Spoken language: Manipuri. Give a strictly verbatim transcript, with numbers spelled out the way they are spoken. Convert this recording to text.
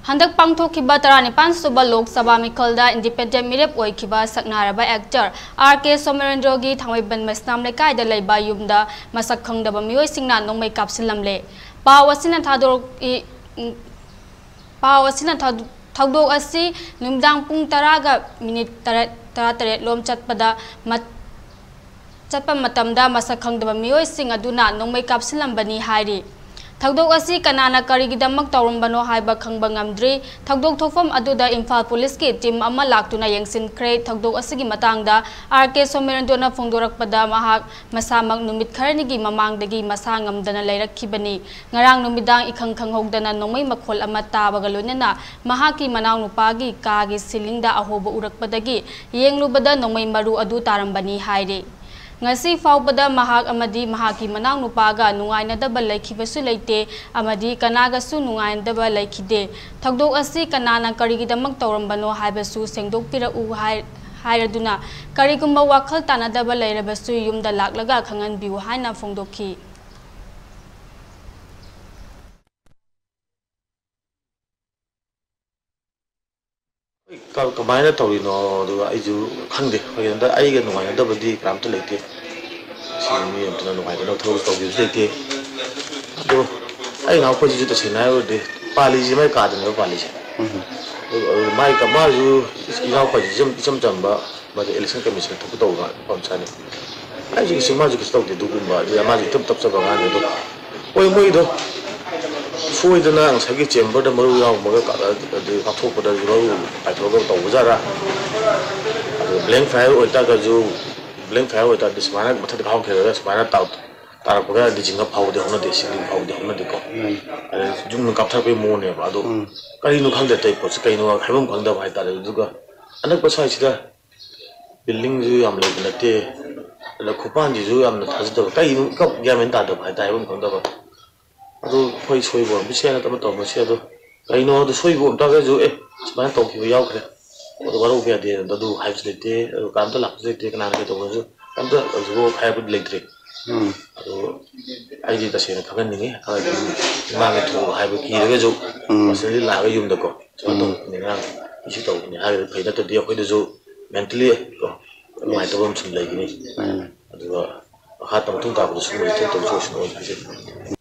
ꯍꯟꯗꯛ ꯄꯥꯡꯊꯣꯛꯈꯤꯕ ꯇꯔꯥꯅꯤꯄꯥꯟ ꯁꯨꯕ ꯂꯣꯛ ꯁꯚꯥ ꯃꯤꯈꯜꯗ ꯏꯟꯗꯤꯄꯦꯟꯗꯦꯟ ꯃꯤꯔꯦꯞ ꯑꯣꯏꯈꯤꯕ ꯁꯛꯅꯥꯏꯔꯕ ꯑꯦꯛꯇꯔ ꯑꯥꯔ ꯀꯦ ꯁꯣꯃꯦꯔꯦꯟꯗ꯭ꯔꯣꯒꯤ ꯊꯥꯡꯃꯩꯕꯟ ꯃꯩꯁꯅꯥꯝ ꯂꯩꯀꯥꯏꯗ ꯂꯩꯕ ꯌꯨꯝꯗ ꯃꯁꯛ ꯈꯪꯗꯕ ꯃꯤꯑꯣꯏꯁꯤꯡꯅ ꯅꯣꯡꯃꯩ ꯀꯥꯞꯁꯤꯜꯂꯝꯂꯦ꯫ ꯄꯥꯎ ꯑꯁꯤꯅ ꯊꯥꯗꯣꯔꯛꯏ, ꯄꯥꯎ ꯑꯁꯤꯅ ꯊꯧ-, ꯊꯧꯗꯣꯛ ꯑꯁꯤ ꯅꯨꯃꯤꯗꯥꯡ ꯄꯨꯡ ꯇꯔꯥꯒ ꯃꯤꯅꯤꯠ ꯇꯔꯦꯠ, ꯇꯔꯥꯇꯔꯦꯠ ꯂꯣꯝ ꯆꯠꯄꯗ ꯃꯠ-, ꯆꯠꯄ ꯃꯇꯝꯗ ꯃꯁꯛ ꯈꯪꯗꯕ ꯃꯤꯑꯣꯏꯁꯤꯡ ꯑꯗꯨꯅ ꯅꯣꯡꯃꯩ ꯀꯥꯞꯁꯤꯜꯂꯝꯕꯅꯤ ꯍꯥꯏꯔꯤ꯫ ꯊꯧꯗꯣꯛ ꯑꯁꯤ ꯀꯅꯥꯅ ꯀꯔꯤꯒꯤꯗꯃꯛ ꯇꯧꯔꯝꯕꯅꯣ ꯍꯥꯏꯕ ꯈꯪꯕ ꯉꯝꯗ꯭ꯔꯤ꯫ ꯊꯧꯗꯣꯛ ꯊꯣꯛꯐꯝ ꯑꯗꯨꯗ ꯏꯝꯐꯥꯜ ꯄꯨꯂꯤꯁꯀꯤ ꯇꯤꯝ ꯑꯃ ꯂꯥꯛꯇꯨꯅ ꯌꯦꯡꯁꯤꯟꯈ꯭ꯔꯦ꯫ ꯊꯧꯗꯣꯛ ꯑꯁꯤꯒꯤ ꯃꯇꯥꯡꯗ ꯑꯥꯔ ꯀꯦ ꯁꯣꯃꯦꯔꯦꯟꯗ꯭ꯔꯣꯅ ꯐꯣꯡꯗꯣꯔꯛꯄꯗ, ꯃꯍꯥꯛ ꯃꯁꯥꯃꯛ ꯅꯨꯃꯤꯠ ꯈꯔꯅꯤꯒꯤ ꯃꯃꯥꯡꯗꯒꯤ ꯃꯁꯥ ꯉꯝꯗꯅ ꯂꯩꯔꯛꯈꯤꯕꯅꯤ꯫ ꯉꯔꯥꯡ ꯅꯨꯃꯤꯗꯥꯡ ꯏꯈꯪ ꯈꯪꯍꯧꯗꯅ ꯅꯣꯡꯃꯩ ꯃꯈꯣꯜ ꯑꯃ ꯇꯥꯕꯒ ꯂꯣꯏꯅꯅ ꯃꯍꯥꯛꯀꯤ ꯃꯅꯥꯎꯅꯨꯄꯥꯒꯤ ꯀꯥꯒꯤ ꯁꯤꯂꯤꯡꯗ ꯑꯍꯣꯕ ꯎꯔꯛꯄꯗꯒꯤ ꯌꯦꯡꯂꯨꯕꯗ ꯅꯣꯡꯃꯩ ꯃꯔꯨ ꯑꯗꯨ ꯇꯥꯔꯝꯕꯅꯤ ꯍꯥꯏꯔꯤ꯫ ꯉꯁꯤ ꯐꯥꯎꯕꯗ ꯃꯍꯥꯛ ꯑꯃꯗꯤ ꯃꯍꯥꯛꯀꯤ ꯃꯅꯥꯎꯅꯨꯄꯥꯒ ꯅꯨꯡꯉꯥꯏꯅꯗꯕ ꯂꯩꯈꯤꯕꯁꯨ ꯂꯩꯇꯦ ꯑꯃꯗꯤ ꯀꯅꯥꯒꯁꯨ ꯅꯨꯡꯉꯥꯏꯅꯗꯕ ꯂꯩꯈꯤꯗꯦ꯫ ꯊꯧꯗꯣꯛ ꯑꯁꯤ ꯀꯅꯥꯅ ꯀꯔꯤꯒꯤꯗꯃꯛ ꯇꯧꯔꯝꯕꯅꯣ ꯍꯥꯏꯕꯁꯨ ꯁꯦꯡꯗꯣꯛꯄꯤꯔꯛꯎ ꯍꯥꯏ-, ꯍꯥꯏꯔꯗꯨꯅ, ꯀꯔꯤꯒꯨꯝꯕ ꯋꯥꯈꯜ ꯇꯥꯅꯗꯕ ꯂꯩꯔꯕꯁꯨ ꯌꯨꯝꯗ ꯂꯥꯛꯂꯒ ꯈꯪꯍꯟꯕꯤꯌꯨ ꯍꯥꯏꯅ ꯐꯣꯡꯗꯣꯛꯈꯤ꯫ ꯀ-, ꯀꯃꯥꯏꯅ ꯇꯧꯔꯤꯅꯣ? ꯑꯗꯨꯒ ꯑꯩꯁꯨ ꯈꯪꯗꯦ꯫ ꯀꯩꯒꯤꯅꯣꯗ ꯑꯩꯒ ꯅꯨꯡꯉꯥꯏꯅꯗꯕꯗꯤ ꯀꯅꯥꯝꯇ ꯂꯩꯇꯦ꯫ ꯁꯤ ꯃꯤ ꯑꯝꯇꯅ ꯅꯨꯡꯉꯥꯏꯇꯅꯕ ꯊꯕꯛ ꯇꯧꯈꯤꯕꯁꯨ ꯂꯩꯇꯦ꯫ ꯑꯗꯣ ꯑꯩ ꯏꯅꯥꯎꯄꯥꯁꯤꯁꯨ ꯇꯁꯦꯡꯅ ꯍꯥꯏꯔꯨꯔꯗꯤ ꯄꯥꯜꯂꯤꯁꯤ ꯃꯥꯏ ꯀꯥꯗꯅꯦꯕ ꯄꯥꯜꯂꯤꯁꯦ꯫ ꯎꯝ꯫ ꯑꯗꯨ, ꯑꯗꯨ ꯃꯥꯏ ꯀ-, ꯃꯥꯁꯨ ꯏꯅꯥꯎꯄꯥꯁꯤ ꯏꯆꯝ, ꯏꯆꯝ ꯆꯝꯕ, ꯃꯥꯁꯦ ꯏꯂꯦꯛꯁꯟ ꯀꯃꯤꯁꯟ ꯊꯕꯛ ꯇꯧꯕ ꯅꯨꯄꯥ ꯃꯆꯥꯅꯤ꯫ ꯑꯩꯁꯨ ꯀꯩꯁꯨ, ꯃꯥꯁꯨ ꯀꯩꯁꯨ ꯇꯧꯗꯦ ꯑꯗꯨꯒꯨꯝꯕ, ꯑꯗꯨ ꯃꯥꯁꯨ ꯏꯇꯞ ꯇꯞꯆꯕ ꯑꯉꯥꯡꯅꯤ꯫ ꯑꯗꯣ ꯍꯣꯏ, ꯃꯣꯏꯗꯣ ꯁꯣꯏꯗꯅ ꯉꯁꯥꯏꯒꯤ ꯆꯦꯝꯕꯔꯗ ꯃꯔꯨ ꯌꯥꯎꯔꯝꯃꯒ ꯀ-, ꯑꯗꯨ ꯀꯥꯞꯊꯣꯛꯄꯗ ꯃꯔꯨ ꯀꯥꯏꯊꯣꯛꯑꯒ ꯇꯧꯕꯖꯥꯠꯔꯥ? ꯑꯗꯨ ꯕ꯭ꯂꯦꯡ ꯐꯥꯏꯌꯔ ꯑꯣꯏꯇꯥꯔꯒꯁꯨ, ꯕ꯭ꯂꯦꯡ ꯐꯥꯏꯌꯔ ꯑꯣꯏꯇꯥꯔꯗꯤ ꯁꯨꯃꯥꯏꯅ ꯃꯊꯛꯇ ꯀꯥꯞꯈꯤꯔꯒ ꯁꯨꯃꯥꯏꯅ ꯇꯥꯎ-, ꯇꯥꯔꯛꯄꯒ ꯂꯤꯆꯤꯡꯒ ꯐꯥꯎꯕꯗꯤ ꯍꯧꯅꯗꯦ, ꯁꯤꯂꯤꯡ ꯐꯥꯎꯕꯗꯤ ꯍꯧꯅꯗꯦꯀꯣ꯫ ꯎꯝ꯫ ꯑꯗꯩ ꯌꯨꯝ ꯀꯥꯞꯊꯔꯛꯄꯒꯤ ꯃꯑꯣꯡꯅꯦꯕ꯫ ꯑꯗꯣ ꯎꯝ꯫ ꯀꯔꯤꯅꯣ ꯈꯪꯗꯦ, ꯑꯇꯩ ꯄꯣꯠꯁꯦ ꯀꯩꯅꯣ ꯍꯥꯏꯐꯝ ꯈꯪꯗꯕ ꯍꯥꯏꯇꯥꯔꯦ꯫ ꯑꯗꯨꯒ ꯑꯅꯛꯄ ꯁ꯭ꯋꯥꯏꯁꯤꯗ ꯕꯤꯜꯗꯤꯡꯁꯨ ꯌꯥꯝ ꯂꯩꯕ ꯅꯠꯇꯦ, ꯑꯗ ꯈꯨꯄꯥꯟꯁꯤꯁꯨ ꯌꯥꯝꯅ ꯊꯥꯖꯗꯕ, ꯀꯩꯅꯣ ꯏꯀꯞ ꯒ꯭ꯌꯥꯟ ꯃꯦꯟ ꯇꯥꯗꯕ ꯍꯥꯏꯇꯥꯔꯦ, ꯍꯥꯏꯐꯝ ꯈꯪꯗꯕ꯫ ꯑꯗꯨ ꯑꯩꯈꯣꯏ ꯁꯣꯏꯕ ꯑꯣꯏꯔꯝꯕꯁꯨ ꯌꯥꯏ, ꯅꯠꯇ꯭ꯔꯒ ꯑꯃ ꯇꯧꯔꯝꯕꯁꯨ ꯌꯥꯏ꯫ ꯑꯗꯣ ꯀꯩꯅꯣ ꯑꯗꯨ ꯁꯣꯏꯕ ꯑꯣꯏꯔꯝ ꯇꯥꯔꯒꯁꯨ, "ꯑꯦ, ꯁꯨꯃꯥꯏꯅ ꯇꯧꯈꯤꯕ ꯌꯥꯎꯈ꯭ꯔꯦ, ꯑꯗꯨ ꯋꯥꯔꯧꯕ ꯌꯥꯗꯦ" ꯑꯗꯨ ꯍꯥꯏꯕꯁꯨ ꯂꯩꯇꯦ꯫ ꯑꯗꯨ ꯀꯅꯥꯝꯇ ꯂꯥꯛꯄꯁꯨ ꯂꯩꯇꯦ, ꯀꯅꯥꯅ ꯀꯩ ꯇꯧꯕꯁꯨ ꯀꯅꯥꯝꯇ ꯍꯧꯖꯤꯛꯐꯥꯎ ꯍꯥꯏꯔꯛꯄꯗꯤ ꯂꯩꯇ꯭ꯔꯤ꯫ ꯎꯝ꯫ ꯑꯗꯨ ꯑꯩꯗꯤ ꯇꯁꯦꯡꯅ ꯈꯪꯍꯟꯅꯤꯡꯉꯤ, ꯍꯥꯏꯗꯤ ꯏꯃꯥꯡꯒꯤ ꯊꯣꯛꯑꯒ ꯍꯥꯏꯕ ꯀꯤꯔꯒꯁꯨ ꯎꯝ꯫ Personally ꯂꯥꯛꯑꯒ ꯌꯨꯝꯗꯀꯣ ꯁꯨꯃꯥꯏꯅ ꯎꯝ꯫ ꯇꯧꯕꯅꯤ, ꯉꯔꯥꯡ ꯏꯁꯨ ꯇꯧꯕꯅꯤ ꯍꯥꯏꯔꯒꯗꯤ ꯐꯩ, ꯅꯠꯇ꯭ꯔꯗꯤ ꯑꯩꯈꯣꯏꯗꯁꯨ mentally ꯀꯣ ꯅꯨꯡꯉꯥꯏꯇꯕ ꯑꯃ ꯁꯨꯝ ꯂꯩꯒꯅꯤ꯫ ꯎꯝ꯫ ꯑꯗꯨꯒ ꯃꯈꯥ ꯇꯥꯕ ꯃꯇꯨꯡ ꯇꯥꯕꯗꯁꯨ ꯁꯤꯒꯨꯝꯕꯁꯤ ꯊꯣꯛꯇꯕꯁꯨ ꯑꯣꯏꯁꯅꯨ ꯍꯥꯏꯖꯔꯤ꯫